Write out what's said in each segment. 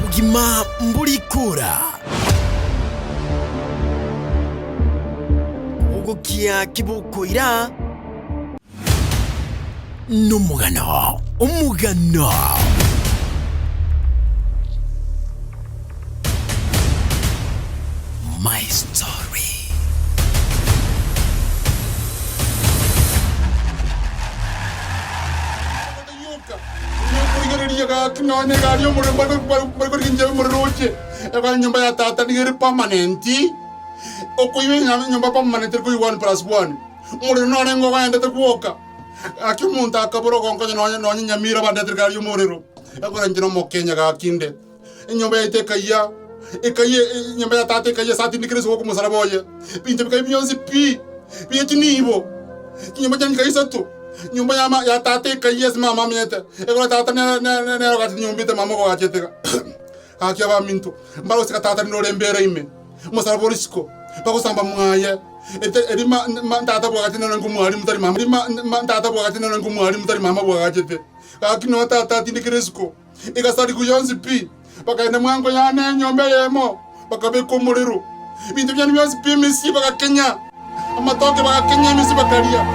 Obogima mbori kora. Ogokia kibokoira nomogano omogano. My story. Korigereria gaki nonya egari y'omorero mbare korigia inche omorero oche, egari enyomba ya tata nigo ere permanent, okoiba enyomba permanent eri koi one plus one. Omorero norenge ogendete gwoka, gaki omonto akabora ogonkonya nonya nonya Nyamira bandetere egari y'omorero, ekero inche nomokenya gaki inde. Enyomba yaito ekayia, ekayia enyomba ya tata ekayia ase atindekire ase ogokwa omosaraba oye. Ebinto bikayia bionsi pi, bie chinibo, chinyomba chiane chikayia isato, enyomba ya ma ya tata ekayia ase mama amenyete, ekero tata nere nere nere ogachete nyomba ete mama ogachete iga. Gaki abaminto, mbare gosika tata rinde ore embera ime, omosaraba ore isiko, bagosamba mwaye, ete eri ma ma tata bwagachete nere orenge omwalimu tari mama, eri ma ma tata bwagachete nere orenge omwalimu tari mama bwagachete. Gaki noo tata atindekire isiko. Egasarigwa yonsi pi, bakaenda mwango yane enyomba eyemo, bakabeka omorero. Ebinto biane bionsi pi emesie bagakenya, amatoke bagakenya emesie bakaria.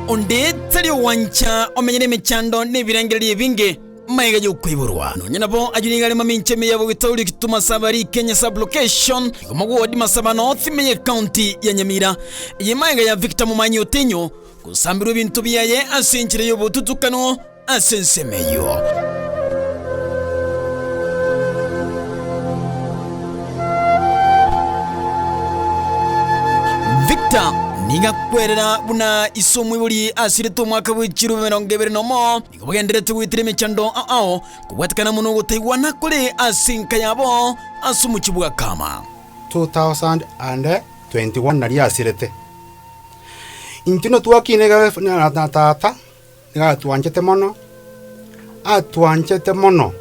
Onde tari ogwancha omenyere emechando na ebirengererio ebinge magega y'okoiborwa. Nonya nabo ayio nigo are mamincha ime ya Bogitauri Kituma Sabari Kenya Sub-Location, Igoma Ward, Masaba North, ime y'Ecounty ya Nyamira. Eye magega ya Victor Momanyi Otenyo Gosambirwe ebinto biaye ase enchera y'obotutukano ase ensemo eyio. Victor nigo akwerera buna ise omoibori asirete omwaka bwe chirubi 21 nigo bagendererete goetera emechando ao ao kobwatekana mono ogotaigwana kore ase enka yabo ase omochie bwa Kama. 2021 naria asirete. Intwe notwakina egere na tata, nigo atwanchete mono, atwanchete mono,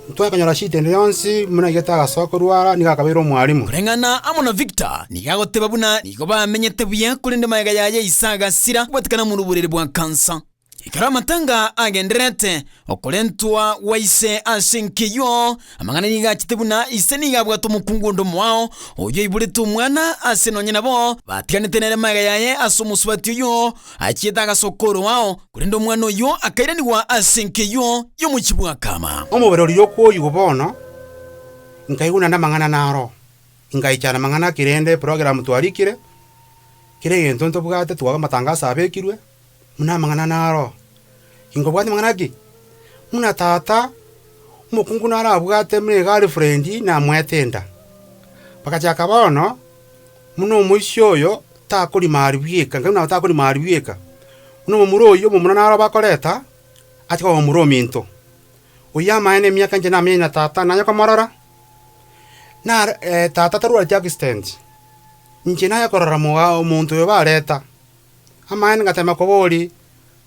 ntwakonyora shida ende yonsi buna aigete agasoa korwara nigo akabeire omwalimu. Koreng'ana amo na Victor, nigo agoteba buna nigo bamenyete buya korende magega yaye ise agasira kobwatekana amo noborwaire bwa kansa. Ekero amatanga agendererete okorentwa gwa ise ase enka eyio, amang'ana nigo achete buna ise nigo abwate omokungu onde omoao, oyio oiborete omwana ase nonya nabo batiganete nere magega yaye ase omosubati oyio achiete agasoka oroao, korende omwana oyio akairanigwa ase enka eyio y'omochie bw'Akama. Omobere oria okwoyigwa bono, nkaigwa naende amang'ana naro, ngaichana amang'ana ki rende eprogram twarikire, kera egento ntobwate twaga amatangaso abekirwe. Buna amang'ana naro, inkobwate amang'ana ki? Buna tata, omokungu naro abwate buna egirlfriend namoete enda. Bagachaka bono, buna omoisia oyo takorima aria bweka, nkai buna takorima aria bweka, buna omomura oyio omomura naro bakoreta, ache koba momura ominto. Oyio amaene emiaka inche namenye na tata nanye komorora, nare tata tarwareti accident, inche naye korora moga omonto oyo bareta. Amaene ngatema koboria,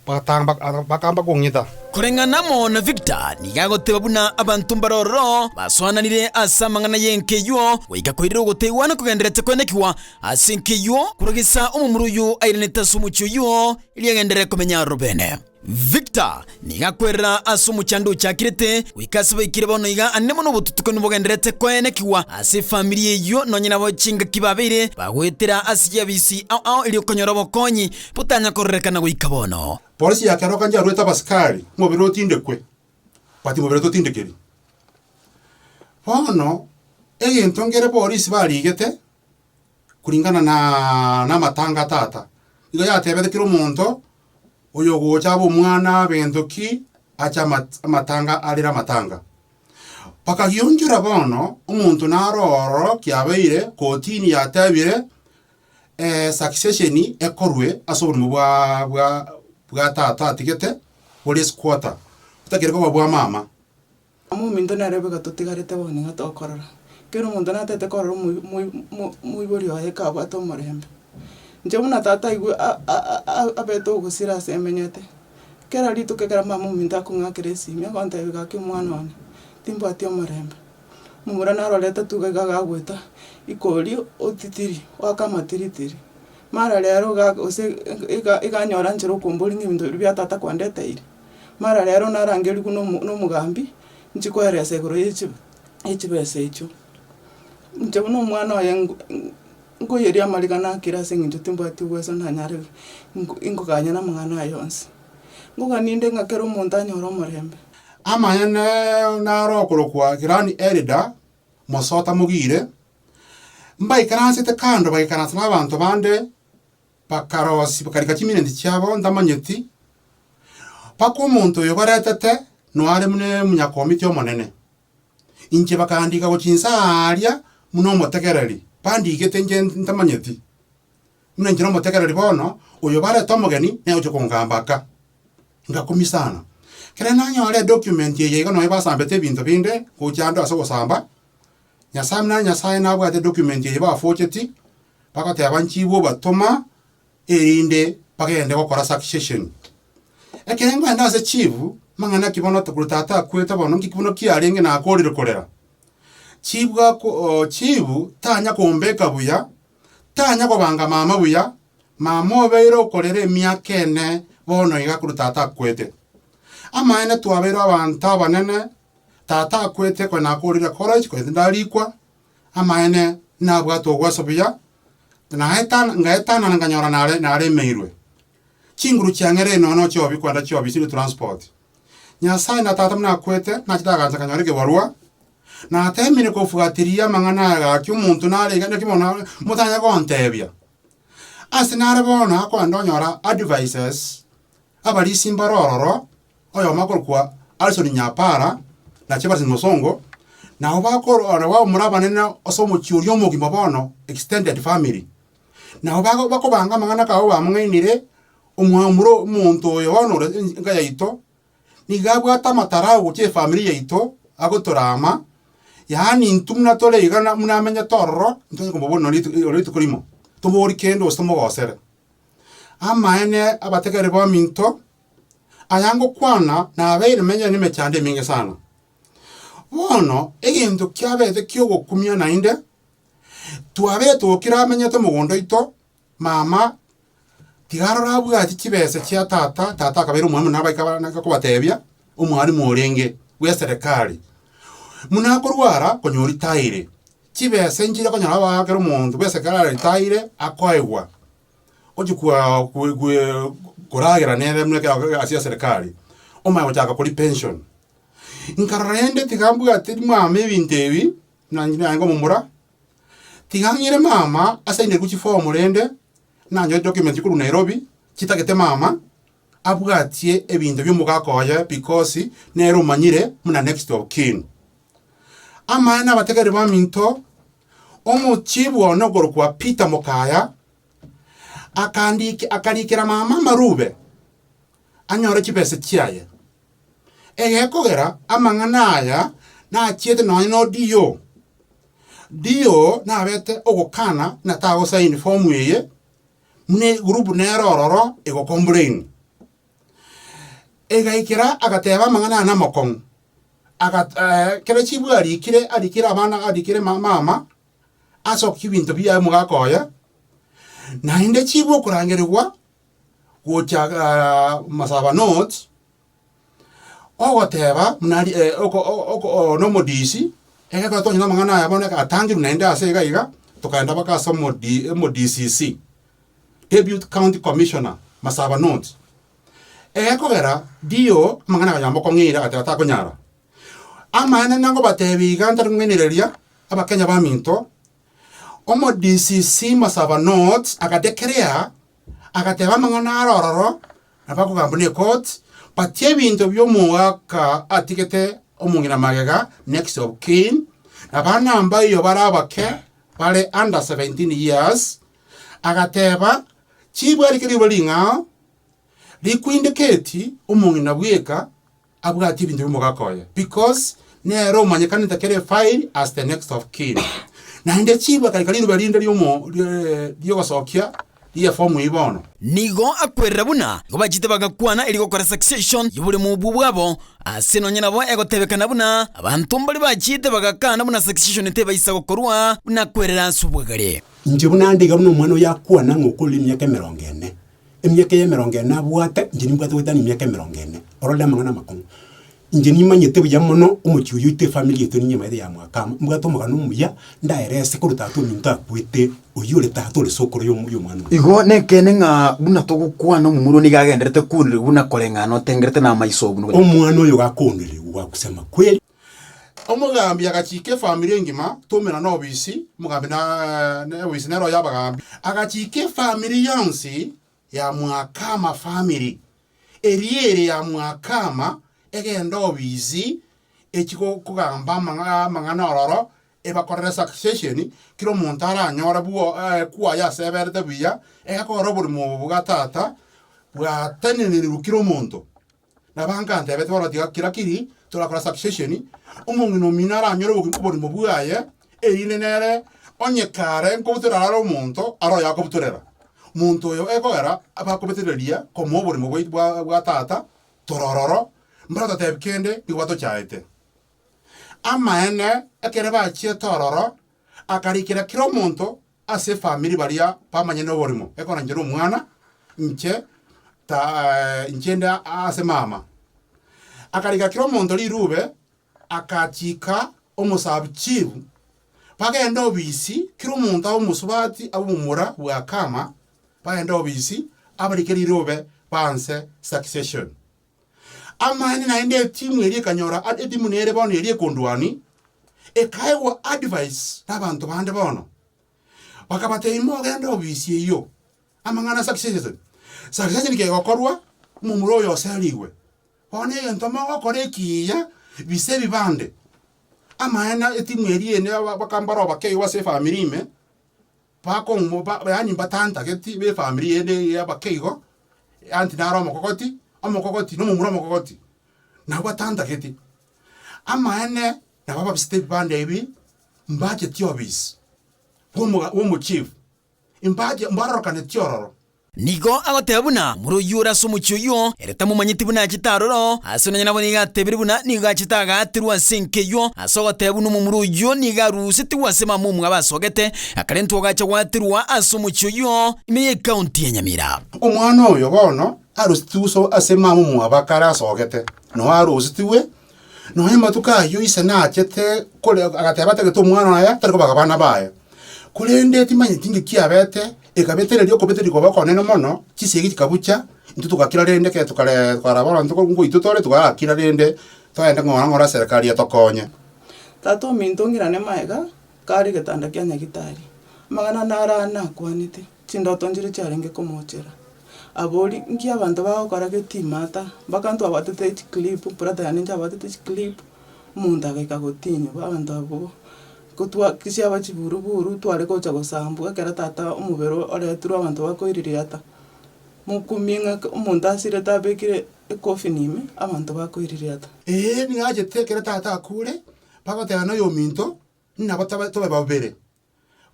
bagatamba bakamba kong'ita. Koreng'ana amo na Victor nigo agoteba buna abanto mbare ororo basoananire ase amang'ana y'enka eyio goika koirera ogoteigwana kogenderete koenekigwa ase enka eyio korogesa omomura oyio airanete ase omochie oyio erio agenderere komenya aroro bene. Victor nigo akwerera ase omochando ochakirete goika ase baikire bono iga ande mono obotutukanu bogendererete koenekigwa ase efamiri eyio nonye nabo chingaki babeire bagoetera ase chiabisi ao ao erio konyora obokonyi botanya kororekana goika bono. Polisi ya Keroka njaruete abasikari mobere otindekwe, but mobere totindekeri. Bono egento nkere polisi barigete kulingana na na amatanga a tata, nigo yatebete kera omonto Oyogocha abe omwana abe gento ki, ache amatanga arere amatanga. Bakagionchora bono, omonto naro ororo kiabeire kotini yatebire succession ekorwe ase oborimo bwa bwa bwa tata atigete bore squatter, botakeri koba bwa mama. Omominto nere boigo totigarete bono iga tokorora, kera omonto natete korora omoi moi mo moibori oye kabwate omorembe. Inche buna tata aigwe a- a- a- abete ogosira ase emenyete, kera rituko ekero mama ominto akong'akera esimi agontebia gaki omwana one, timbwati omorembe. Omomura narorete tuga iga gagoeta, ikori otitiri, oaka amatiritiri. Mara rero iga gose iga iga anyora nchera okomboria ng'a ebinto biria bia tata kwandeteire. Mara rero narangerigwe na omo na omogambi, nchi koeresa igoro ya echi ya chibesa echio. Inche buna omwana oye nko nkoiyeria amariga nakire ase eng'encho timbwati uwezo nanyare nko nkoganya na amang'ana aya onsi. Nkogania inde ng'a kera omonto anyore omorembe. Amaene naro okorokwa Grand Elder, Mosota Mogire, mbaikaransete kando bagaikaransa na abanto bande, bakarosia bakarika chimineti chiabo ntamanyeti, mpaka omonto oyo baretete noare buna omonyakomiti omonene. Inche bakandika gochia inse aaria buna omotegereri, bandigete inche ntamanyeti. Buna inche nomotegereri bono, oyo barete omogeni nere ogochia kongamba aka. Ngakumia sana. Ekero nanyora edocument eye iga nonye basambete ebinto binde, gocha ande ase ogosamba, Nyasaye buna Nyasaye nabwate edocument eye bafocheti, bagoteba nchibwe obatoma, erinde bagende gokora succession. Ekero nkoenda ase chief, amang'ana ki bono korwa tata akwete bono nki bono kiarenge nakorire korera. Chief gako chief tanya kombeka buya, tanya kobanga mama buya, mama obeire okorera emiaka ene bono iga korwa tata akwete. Amaene twabeire abanto abanene, tata akwete konya nakorire college konya tindarikwa, amaene nabwate ogwesa buya, naetana ngaetanana nkanyora nare naremeirwe. Chinguru chiang'erire nonya chiobi kwenda chiobisi ne transport. Nyasaye na tata buna akwete, nachete agancha nkanyora ekebarua, natemire kofuatiria amang'ana aya gaki omonto nare iga naki bono motanya gontebia. Ase nare bono akoenda onyora advices, abarisia mbare ororo, oyomo akorokwa Alison Nyapara, na Cheverson Mosongo, nabo bakoro nabo abamura abanene ase omochie oria omogima bono, extended family. Nabo bago bakobanga amang'ana kabo bamong'ainire, omwamura omonto oyo bono ore enka yaito, nigo abwate amatarau gochia efamiri yaito, agotorama, yaani intwe buna tore iga na buna amenyete ororo, ntonyare komobori nonye rituko rituko rimo, tobori kende gose tomogosere. Amaene abategereri baminto, aya ngokwana nabeire menyire na emechando emenge sana. Bono, egento kiabete kiogokumia naende, twabete okira amenyete omogondo oito, mama tiga arore abwati chibesa chia tata, tata akabeire omwalimu nabaika ba naika kobatebia, omwalimu orenge bwa eserekari. Buna akorwara konya oritaire, chibesa nchire okonyora abaakera omonto bwa eserekari aritaire akoegwa. Ochia kwa kwe kwe koragera nere buna ekero ase eserekari, omanye gochaka koria pension. Nkarora rende tiga mbwate mama ebinto ebi, nanye naye omomura, tiga ng'ire mama asainirwe chifomu rende, nanyore documents korwa Nairobi, chitagete mama, abwatie ebinto bia omogaka oye because nere omanyire buna next of kin. Amaene abategereri baminto, omochibu one okorokwa Peter Mokaya, akandiki akarikera mama amarube, anyore chibesa chiaye. Egekogera amang'ana aya nachiete nonye na ODO, DO nabete ogokana ng'a tagosaini form eye, buna egroup nere ororo egocomplain. Egaikera agateba amang'ana aya namokong'u, agat ekero chibwa arikire arikire abana arikire ma mama, asokia ebinto biaye omogaka oye, naende chibwa okorangerigwa gocha Masaba North, ogoteba buna aria oko oko na omodisi, ekero twanyora amang'ana aya bono atangirwe naende ase iga iga, tokaenda mpaka ase omodi omo-DCC, Deputy County Commissioner, Masaba North. Egekogera DO amang'ana akanyora mokong'eire agateba takonyara. Amaene nangobatebia iga ntari kong'ainereria, abakenya baminto, Omo-DCC Masaba North agadeclare agateba amang'ana are ororo nabo akogambwa ne ecourt but ebinto bia omogaka atigete omong'ina magega next of kin abana mbaiyo bare abake bare under 17 years agateba chibwari ribo ring'ao rikuindicate omong'ina bweka abwati ebinto bi'omogaka oye, because nere omanyekanete kera efile as the next of kin. Naende chibwa akarika riruba rinde riomo riogosokia Rigia efomu eyio bono. Nigo akwerera buna igo bachete bagakwana erio gokora succession y'oboremo obwo bwabo, ase nonya nabo egotebekana buna abanto mbare bachiete bagakana buna succession tebaisa gokorwa buna akwerera ase obwagare. Inche buna nde iga buna omwana oyo akwana ng'a okorire emiaka emerongo ene, emiaka eye emerongo ene abwate, inche nimbwate goetania emiaka emerongo ene, orore amang'ana amakong'u. Inche nimanyete buya mono omochie oyio oito efamiri yaito ninyemaete ya mwakama, mbwate omogano omuya ndaerese korwa tata ominto akwete, oyio ore tata ore sokoro ya omwana oyo. Igo nekeene ng'a buna togokwana omomura nigo agenderete kwonerigwa buna koreng'ana otengerete namaiso oo buna onya. Omwana oyo gakonerigwa kusema kweli. Omogambi agachika efamiri engima tomera nobisi, omogambi na obisi nero y'abagambi. Agachika efamiri yonsi ya Mwakama family, eria ere ya Mwakama egende obisi echi kogamba amang'ana ororo ebakorere succession, kera omonto aranyore bwo kwaye ase eberete buya, egakora oborimo obo bwa tata bwatenenerigwe kera omonto. Nabo ankantebete bono tiga kera kiri torakora succession, omong'ina omino aranyore oborimo bwaye, erinde nere onye kare nkobutorera are omonto, are oyo akobutorera. Monto oyo ekogera abakobetereria komoa oborimo bwait bwa bwa tata, torororo, mbaratotebi kende, nigo batochaete. Amaene, ekere bachiete ororo, akarikera kera omonto ase efamiri baria bamanyene oborimo, ekero inche nomwana, inche ta inche nde ase mama. Akarika kera omonto rirube, akachika omosabuchibu, bagende obisi, kera omonto abe omosubati abe omomura bwakama, bagende obisi, abarike rirube baanse succession. Amaene naende etimu eria ekanyora etimu nere bono eria ekondwani, ekaegwa advice nabanto bande bono. Bakabatebia mogende obisi eyio, amang'ana succession, succession kegokorwa, omomura oyo oserigwe. Bono egento mogokora ekiya, bise ebibande, amaene etimu eria ene bakambara obakeigo ase efamiri ime, bakong'u ba yaani mbatantageti ba efamiri yende ya abakeigo, aunty nare omokogoti, omokogoti na omomura omokogoti, nabwo batantageti. Amaene nabo ababisete ebibanda ebi, mbacheti obisi bwa omochief, mbache mbarorokaneti ororo. Nigo agoteba buna omoro oyio ore ase omochie oyio, ere tamomanyeti buna achete aroro. Ase nonya nabo nigo atebire buna nigo achete agaaterwa ase enka eyio, ase ogoteba buna omomura oyio nigo arusetigwe ase mama omwabo asogete, akarentwa agacha goaterwa ase omochie oyio ime y'ecounty ya Nyamira. Omwana oyo bono arusetigwe so ase mama omwabo akare asogete, noo arusetigwe, Nonya amatuko ayio ise nachete kore agateba atagete omwana oye tari kobaga abana baye. Korende timanyeti inki kiabete, ekabetereria okobetereria koba okonene mono, chisegi chikabucha, intwe togakira rende ekero tokaree tokarora bono intwe ngoitwa tore togakira rende togende ng'ora ng'ora eserekari etokonye. Tata ominto ng'irane magega, kare egetanda kia nyagitari, amang'ana naro aa nakwanete, chindoto nchire chiarenge komochera. Abori, nki abanto bagokora getimata, mpaka ntwabwatete chiclip, brother yane inche abwatete chiclip, omonto agaika gotinyigwa, abanto abwo kotwa chiaba chiburuburu tware gocha gosambwa ekero tata omobere oretirwe abanto bakoiririata, mokumie ng'a omonto asirete abekire ecoffin ime, abanto bakoiririata. Ee, nigo achete ekero tata akure, bagoteba na oyominto, nabo tobe tobe babere.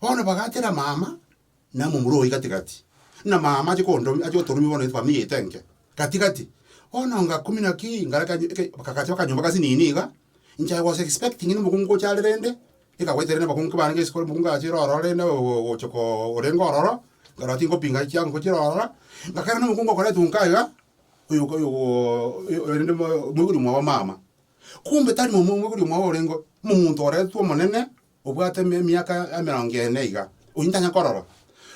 Bono bagatera mama, na omomura oyio gati gati, na mama ache kondomia ache gotoromia bono efamiri yaito enke, gati gati. Bono ngakumi naki, ngareka eke bakagacha bakanyomba gasinini iga, inche I was expecting ng'a omokungu ngocha are rende, ekagwete rende abakungu kibarenge isiko omokungu agachire ororo rende ogocha koo orenge ororo, nkarora tingopinga chiango chire ororo, ngakera na omokungu okoretwa nka iga, oyo oyo rende moibori omwabo mama. Kumbe tari momo moibori omwabo orenge, omonto oretwe omonene. Obwate emiaka emerongo ene iga, oyio ntanya korora.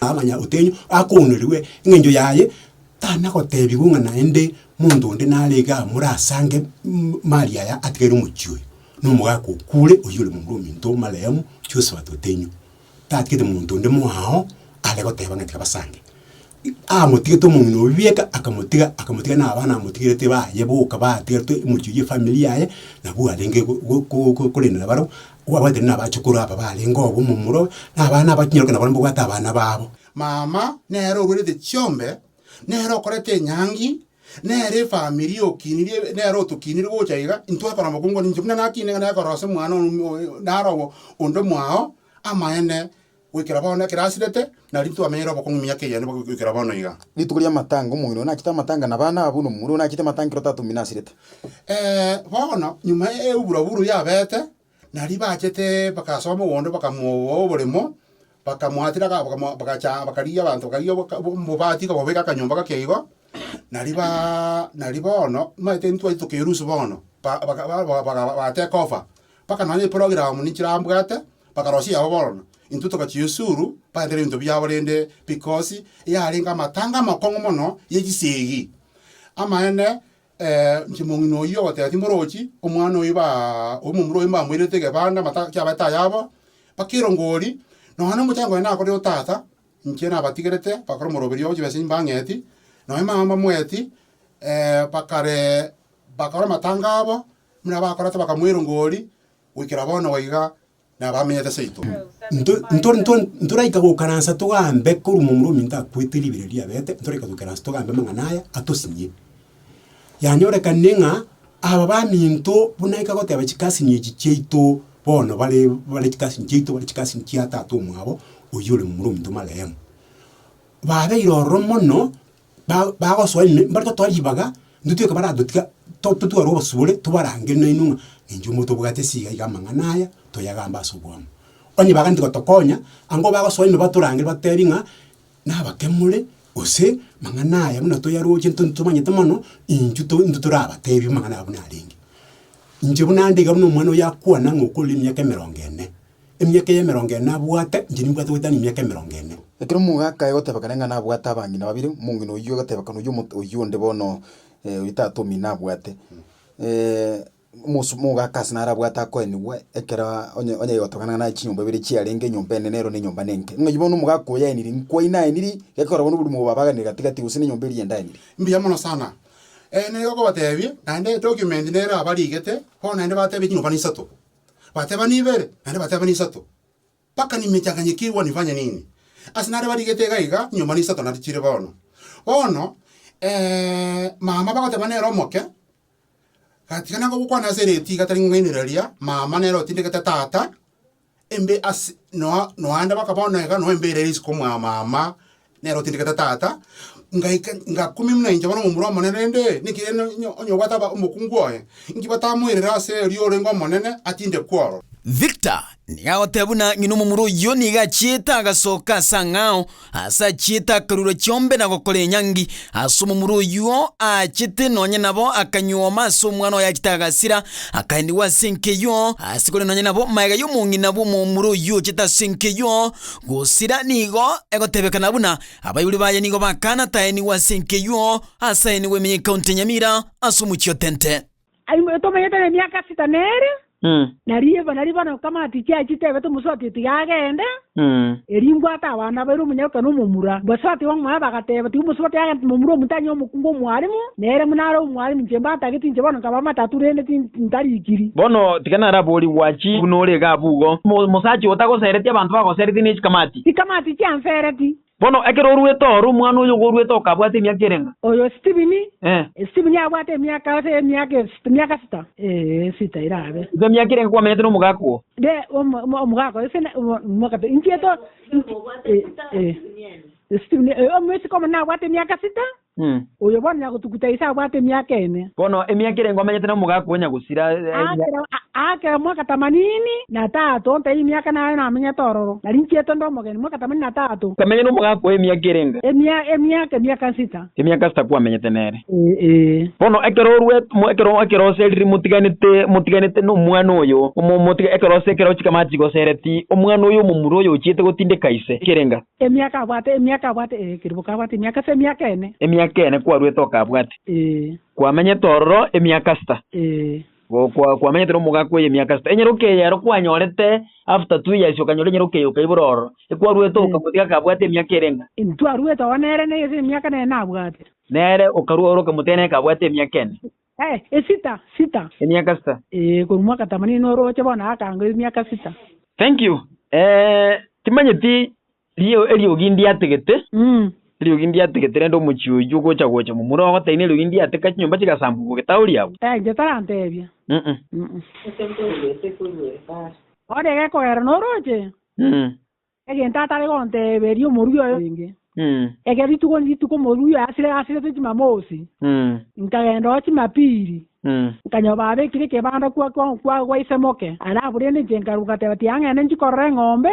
Amanya otenyo akonerwe eng'encho yaye tana gotebigwa ng'a naende monto onde nare igaa morasange mali aya atigaire omochie oyo, na omogaka okure oyio ore momura ominto marehemu Josephat Otenyo. Tatigete monto onde mwao are goteba ng'a tiga basange. Amotigete omong'ina oyio bieka akamotiga akamotiga na abana amotigerete baye boka batigarete omochie oyio efamiri yaye, nabwo arenge go- go- go korenda barobwo, obwate na abachokoro aba barenge obo omomura oye, na abana abachinyaroke nabo mbabwate abana babo. Mama nere orwerete chiombe, nere okorete enyangi, nere efamiri okinirie nere otokinirie gocha iga, intwe akora mokungu ninche buna nakine ng'a nakorosia omwana oyo naro onde omwao, amaene. Goikera bono ekero asirete, nario twamenyire obokong'u emiaka eyene goikera bono iga. Rituko ri'amatanga, omong'ina oyo nachete amatanga na abana abwo, na omomura oyo nachete amatanga ekero tata omino asirete. Bono nyuma y'eburaburu yabete, nario bachete bagasoa mogondo bakamoboa oboremo, bakamwatera ga bakamo bagacha bakarigia abanto bakarigia oboka omobati bakabobeka akanyomba gake igo, nario baa nario bono omanyete intwe tokerusia bono, ba baka ba ba ba take over, mpaka nonye eprogram ninchirambwate, bakarosia eyabo bono, intwe togachia esuru, baetera ebinto biabo rende because yarenge amatanga amakong'u mono ye chisegi. Amaene inche mong'ina oyio ogoteba timorochi, omwana oyio baa omomura oyio mbamoirete egebanda amata kiabete ayabo, mpaka erongori, nonya na omochango oye nakorire o tata, inche nabatigerete bakora omoroberio obo chibesa mbang'eti, nonya mama mbamoeti, bakare bakora amatanga abo, buna bakorete bakamoa erongori, goikera bono iga nabamenyete seito. Ntoraika goikaransa togambe korwa momura ominto akwete ribero riabete, ntoraika goikaransa togambe amang'ana aya atosinyie. Yanyorekanire ng'a aba baminto buna aika goteba chikasini echi chiaito bono bare bare chikasini chiaito bare chikasini chia tata omwabo oywo ore momura ominto marehemu. Babeire ororo mono, ba bagosoa ime mbare gotoa ribaga, intwe tweka baratotiga to totware obosibore tobarangerie nainwe ng'a ninchuo motobwate ase iga iga amang'ana aya, toyagambe ase oboamo. Onye baganeti gotokonya, ango bagosoa ime batorangerie batebi ng'a nabake more, gose mang'ana aya buna toyaroche nto ntomanyete mono, intwe to intwe torabatebie amang'ana aya buna arenge. Inche buna ande iga buna omwana oyo akwana ng'a okorire emiaka emerongo ene, emiaka eye emerongo ene abwate, inche nimbwate goetania emiaka emerongo ene. Ekero omogaka agotebekana ng'a nabwate abang'ina babere, omong'ina oyio agotebekana oyio omoto oyio onde bono oyio tata omino abwate, omosu omogaka ase naro abwate akoenigwa ekero onye onye gotebekana ng'a naye chinyomba ibere chiarenge enyomba enene ero na enyomba nenke. Ng'ai bono omogaka oyo aeniri, nkwaino aeniri, gekogera bono oborimo obo babaganire gati gati gose na enyomba eria ende aeniri. Mbuya mono sana. Nigo okobatebia, naende edocument nere abarigete, bono naende batebie chinyomba na isato. Bateba nibere, naende bateba nisato, mpaka nimechanganyikigwa nifanye nini? Ase nare barigete iga iga, nyomba nisato nario chire bono. Bono, mama bagoteba nere omoke, gatiga nagokwana ase ereti iga tari ng'ainereria, mama nere otindegete tata, embe ase noa noanda mpaka bono iga noe embera ere isiko mwa mama, nere otindegete tata, ngaika ngakumia buna inche bono omomura omonene rende, naki rende onye onye obwate aba omokungu oye, inki batamoirera ase oria orenge omonene atindekwe ororo. Victor nigo agoteba buna ng'ina omomura oyio nigo achiete agasoka ase ang'ao, ase achiete akarura chiombe na gokora enyangi. Ase omomura oyio aachete nonye nabo akanyuoma ase omwana oye achete agasira, akaenigwa ase enka eyio. Ase kore nonye nabo magega y'omong'ina bw'omomura oyio ochete ase enka eyio, Gosira nigo egotebekana buna abaibori baye nigo bakana taenigwe ase enka eyio, ase aenigwe ime y'Ekaunti ya Nyamira ase omochie o Tente. Aye tomenyete nemiaka sita nere, na riba na riba nokamati chiachitebete omosubati tiga agende, erio mbwate abana baire omonyaroka na omomura. Basubati bamwabo bagateba, Tiga omosubati agende, momura omonto anywe omokungu omwalimu, nere buna are omwalimu, inche mbatagete inche bono nkaba amatatu rende ntarikiri. Bono tiga naraborigwe achi buna ore iga abwo igo. Omosacha oyo tagosereti abanto bagoseretie ne chikamati. Chikamati chiansereti. Bono ekero oruete oro, omwana oyo igo oruete okabwate emiaka erenga? Oyo Stephen, Stephen abwate emiaka ase emiaka emiaka sita. Ee, sita irabe. Igo emiaka erenga kwamenyete nomogaka oo? De, omogaka oyo ase omwaka inche to, eh, Stephen, omoiseke omonene abwate emiaka sita. Oyo bono nyagotuguta ise abwate emiaka ene. Bono emiaka erenga omenyete nomogaka oo nyagosira? Aakera mwaka tamanini na tato, ntaiyo emiaka naye namenyete ororo, nari nchiete nde omogeni, mwaka tamanini na tato. Okamenya nomogaka oo emiaka erenga? Emiaka emiaka sita. Emiaka sita kwamenyete nere. Bono ekero orwete ekero ekero oserire motiganete motiganete nomwana oyo, omo ekero ose ekero chikamati chigosereti, omwana oyo omomura oyo ochiete gotindeka ise, ekerenga. Emiaka abwate, emiaka abwate, ee, keribo kabwate emiaka ase emiaka ene. Emiaka ene kwarwete okabwate. Ee. Kwamenyete ororo emiaka sita. Ee. Go, kwamenyete nomogaka oyo emiaka sita. Enyaroka eye ero kwanyorete after 2 years okanyora enyaroka eye okaibora ororo. Ekwarwete okamotiga kabwate emiaka erenga? Ntwarwete oo nere ne ase emiaka nere nabwate. Nere okarua oro okamotiga nere kabwate emiaka ene. Eh, esita, sita. Emiaka sita. Ee, korwa mwaka themanini noroche bono akango emiaka sita. Thank you. Eh, timanyeti rio eriogi ndiategete, eriogi ndiategete rende omochie oyio ogocha gocha momura ogotebia neriogi ndiateka chinyomba chigasambwa bogetauri abwo. Eh, inche tarantebia. Bono egekogera noroche. Egento atare gonteberia omorugi oye orenge. Ekero rituko rituko omorugi oye asire asirete Jumamosi, nkagenda oo Jumapili, nkanyora babekire ekebanda kwa kwa kwa gwa ise moke. Alafu rende inche nkaruka ngateba tiga ng'ende nchie korora eng'ombe,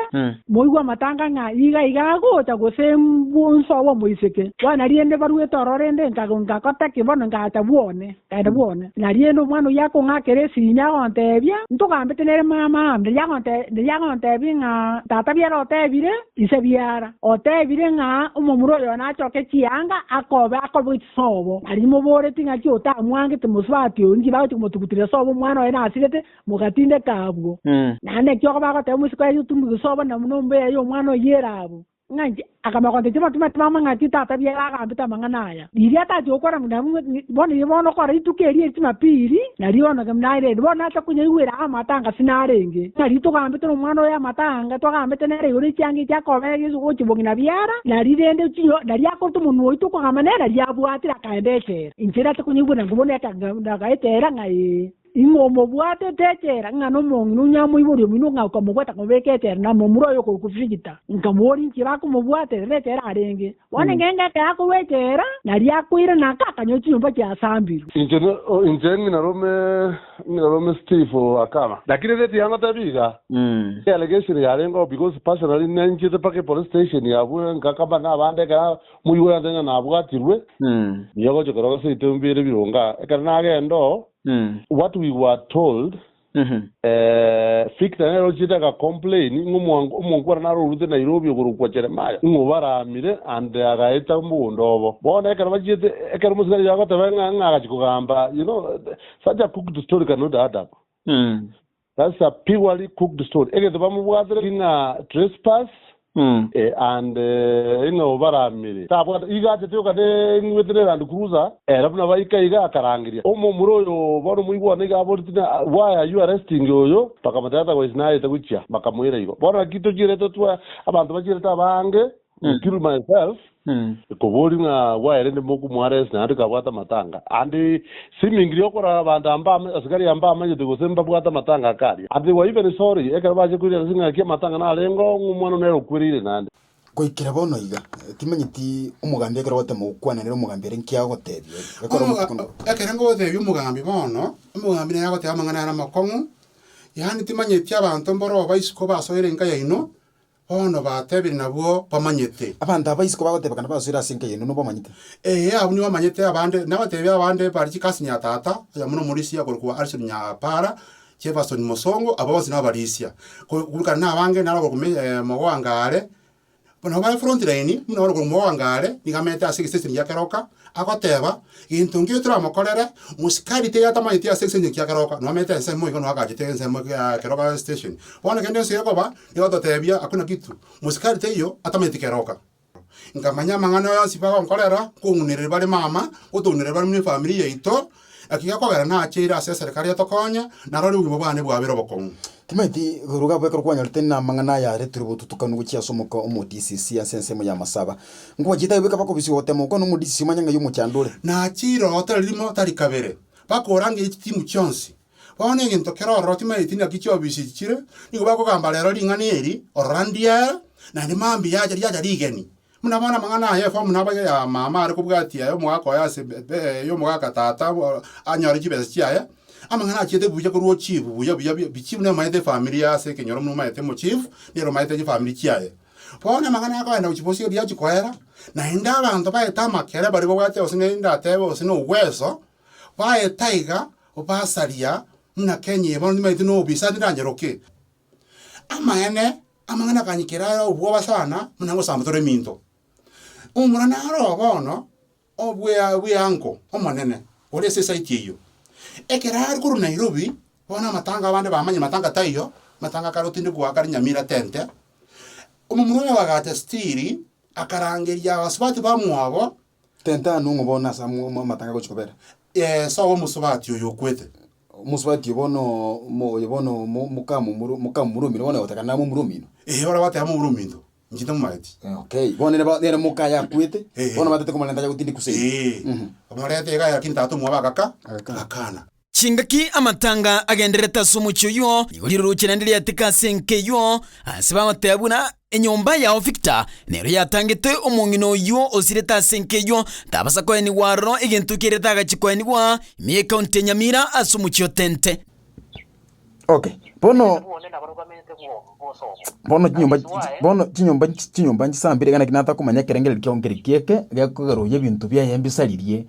moigwe amatanga ng'a iga iga agocha gose mbu nsoe omoiseke. Bono nari rende baruete ororo rende nka nkakota ki bono ngacha bwone. Naende bwone, na rende omwana oyio akong'akera esimi agontebia, Ntogambete nere mama, riria agontebia ng'a tata biara otebire, ise biara otebire ng'a omomura oyo nachoke chianga akobe akobe chisobo. Na rimoboretie ng'aki otamwangete mosubati oyo, inki bagochia komotugutera sobo omwana oye nasirete, mogatindeka abwo. Naende naki okoba agoteba omosike oye otumbuke sobo na nombeya y'omwana oyio ere abwo. Ng'a inche, akamanya gontebia chimatuma chimama ng'a tata biara agambete amang'ana aya. Riria atache gokwana buna bono riria bono okora rituko eri eri Jumapili, nario bono nairende, bono nacha konyaigwera amatanga sinarenge. Ng'a riria togambete nomwana oye amatanga, twagambete nere igoro echianga echi akoba gochia bong'ina biara, nari rende chinyo nari akorete omonwa oito okogamba nere, nari abwatire akaenda echela. Inche nacha konyaigwera nko bono echela ng'a ee. Ing'o omobwatete echela ng'a nomong'ina onye amoiboria omino ng'a okamobwata akamobeka echela na momura oye okorokwa Figita? Nkamoboria inki bakomobwatera nechela arenge. Bono eng'encho ekero akorwa echela, nario akoirana aka akanyora chinyomba chiasambirwe. Inche inche ng'ina rome ng'ina rome Steve Akama. Lakini rende tiga ngotebi iga, allegation yarengeo because personally ninchete mpaka epolice station abwo nkakamba nabande ekero moigwe yantebia ng'a nabwatirwe, nigo gocha korwa gose intwe mbire ebirongo aa. Ekero nagenda oo, What we were told, Victor nere ochiete aga complain ng'a omonkwana nare orute Nairobi okorokwa Jeremiah ng'a obaramire and agaeta omogondo obo. Bono ekero bachiete ekero omosigari oyo agoteba ng'a ng'a agachia kogamba you know such a cooked story cannot add up. That's a purely cooked story. Egento bamobwatire ki ng'a trespass and ng'a obaramire. Tabwate iga achete yoka ne ng'wete ne Land Cruiser ere buna baika iga akarangeria omomura oyo bono moigwane iga aboreti ng'a why are you arresting oyo bakamotebia otherwise nayete gochia bakamoira igo. Bono naki tochierete twa abanto bachierete abange including myself Koboria ng'a why rende mokomoarest naende kabwate amatanga and seemingly okora abanto amba asikari amba bamanyete gose mbabwate amatanga ake aria and they were even sorry ekero bache koirana ase ng'aki amatanga narenge oo ng'a omwana one nere okwereire naende. Goikera bono iga, timanyeti omogambi ekero ogotema gokwana nere omogambi ere nki agotebia ekero Omoga omotuko na. ekero ngotebia omogambi bono, omogambi nere agoteba amang'ana are amakong'u, yaani timanyeti abanto mboro obaisiko basoire enka yaino, Bono batebire nabwo bamanyete. Abanto aba isiko bagoteba kana basoire ase enka yaino nobamanyete. Ee, abwo nigo bamanyete abande, nabatebie abande bare chikasi nya tata, oyomo nomorisia okorokwa Alison Nyapara, Jefferson Mosongo, abwo bonsi nabarisia. Korokana nabange naro okorokwa Mogoanga are, nabo bare front line, buna ore okorokwa Mogoanga are, nigo amenyete ase egestation gia Keroka, Agoteba, Gento nkio toramokorere, mosikari teiyo atamanyeti ase egesenyo kia keroka, nomanyete ensemo igo noagachete ensemo ya keroka station. Bono kende gionsi gekoba, nigo agototebia hakuna kitu, mosikari teiyo atamanyeti keroka. Nkamanya amang'ana yonsi bagonkorera, nkong'unereria bare mama, ngotong'unereria bare buna efamiri yaito, naki gekogera nacheire ase eserekari etokonye, narori obogima bwane bwabeire obokong'u. Timanyeti igoro iga ekero kwanyorete namang'ana aya aretirwe botutukanu gochia ase omoka omo-DCC ase ensemo y'amasaba. Nkobachiete aye bweka bakobisiwa gotema gokwana omo-DCC omanye ng'ai omochando ore. Nachiire oo tari rimo tari kabere, bakorangeria chitimu chionsi. Bono egento kere ororo timanyeti naki chiofisi echi chire, nigo bakogamba rero ring'ana eri, orora ndiere, naende mambia yacha riacha rigeni. Buna bono amang'ana aya efomu nabo ya mama are kobwatia aya omogaka oye ase y'omogaka tata anyore chibesa chiaye, amang'ana achiete buya korwa ochief buya buya buya, chief nere omanyete efamiri ase ekenyoro buna omanyete omochief, nere omanyete chifamiri chiaye. Bono amang'ana akoenda gochia bosio riachia koera, naende abanto baete amakere baria babwate gose ne ndatebe gose na obweso, baeta iga, basaria buna Kenya eye bono nimanyete na obisa tindanyeroke. Amaene, amang'ana akanyikera aya obwoba sana, buna ngosamba tore eminto. Omomura naro oo bono, obwea bweango omonene, ore ase esite eyio. Ekero are korwa Nairobi, bono amatanga abande bamanya matanga taiyo, matanga akare otindekwa akare Nyamira tente, omomura oyo agacha still, akarangeria abasubati bamwabo. Tente aa nong'o bono ase amatanga agochia kobera? Soa omosubati oyo okwete. Omosubati oyo bono oyo bono mokamomuro mokamomura omino bono egotaka namomura omino. Ee baria bateba momura ominto, inche timomanyeti. Okay, bono nere nere mokaye akwete, bono batete komorenta aye gotindekwa seino. Ee, bamorete iga lakini tata omwabo agaka, agakana. Chingaki amatanga agendererete ase omochie oyio, nigo riroche naende riateka ase enka eyio, ase bagoteba buna enyomba yao Victor nero yatangete omong'ina oyio osirete ase enka eyio, tabasa koenigwa aroro egento kerete agachia koenigwa ime y'ecounty ya Nyamira ase omochie o Tente. Okay, bono bono chinyomba bono chinyomba chinyomba nchisambire iga naki natakomanya ekerengererio kiao nkere kieke, gekogera oyio ebinto biaye mbisaririe,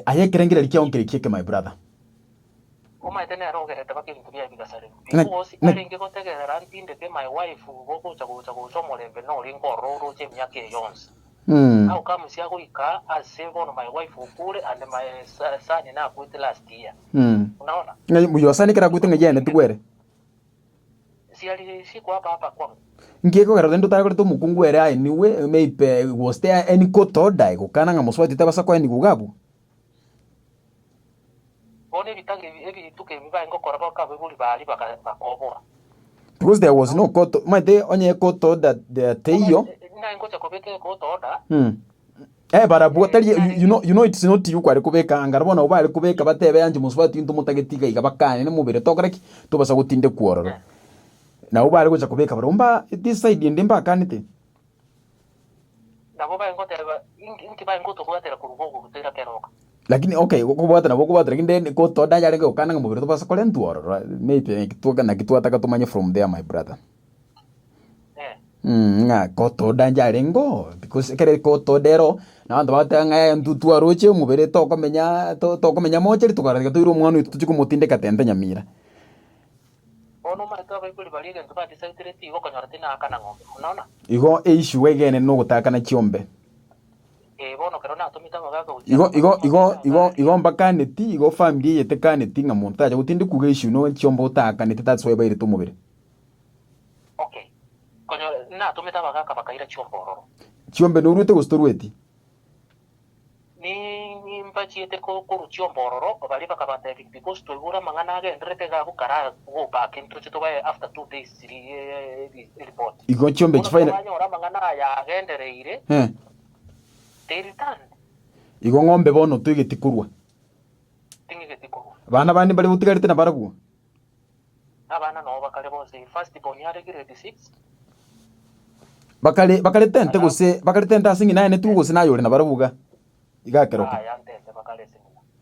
aye ekerengererio kiao nkere kieke my brother. Omanyete nere ogerete mpaka ebinto biaye bigasarigwa. Ng'a- Because ng'a- arenge gotegerera ntindeke my wife gogocha gocha gocha omorembe norenge ororo oroche emiaka eye yonsi. How comes agoika ase bono my wife okure and my son nakwete last year. Unaona? Ng'a your son ekero akwete ng'a yaenetiwe ere. Siari siko hapa hapa kwangu. Nki ekogera rende otakorete omokungu ere aeniwe maybe was there any court order egokana ng'a mosubati tabasa koenigwa iga abwo? Bono ebitanga ebi ebituko ebi barenge gokora bakabaibori baria baka bakoboa. Because there was no court omanyete onye court order there teiyo. Naye ngocha kobeka ecourt order. Eh barabwo tari you know you know it's not you kware kobeka anga bono nabo bare kobeka batebe anche mosubati intwe motageti iga iga bakane na omobere tokore ki? Tobasa gotindekwa ororo. Nabo bare gocha kobeka barabwo mba this side ende mbakanete. Nabo barenge goteba, Inki barenge gotobwatera korwa gogotoira keroka? Lakini okay, gokobwata nabo okobwata lakini then gotoda yarenge gokana ng'a mobere tobasa korentwa ororo maybe naki twa naki twataka tomanye from there my brother. Eh. Ng'a gotoda njarenge oo because ekere gotoda ero, na abanto bagoteba ng'a intwe twaroche omobere tokomenya to tokomenya mochari tokarora tiga toire omwana oito tochie komotindeka tente nyamira. Bono omanyete abaibori baria egento badecidereti igo okonyora tinaakana ng'ombe. Unaona? Igo eissue egene nogotakana chiombe. Ee, bono ekero natomete abagaaka gochia Igo ase igo amatuko igo amang'ana igo aria. igo mbakaneti, igo family eye tekaneti ng'a monto tacha gotindekwa iga issue no chiombe otaakanete that's why bairete omobere. Okay. Konyora natomete abagaaka bakaira chiombe ororo. Chiombe noruete gose torueti? Nimbachiete korwa chiombe ororo, baria bakabatebia, Because twaigure amang'ana agendererete iga agwo kare go back ntoche tobae after 2 days report. Igo chiombe Bono chifaina. banyora amang'ana aya agendereire, Eh. they returned. Igo ng'ombe bono toigeti korwa. Ting'igeti korwa. Abana bande mbare botigarete nabarabwo? Abana noo bakare bonsi, first born are grade 6. Bakare bakare tente Alafu gose bakare tente ase ng'ina aye netugo gose naye ore nabarabwo iga? Iga akeroka. Yaya ntente bakare.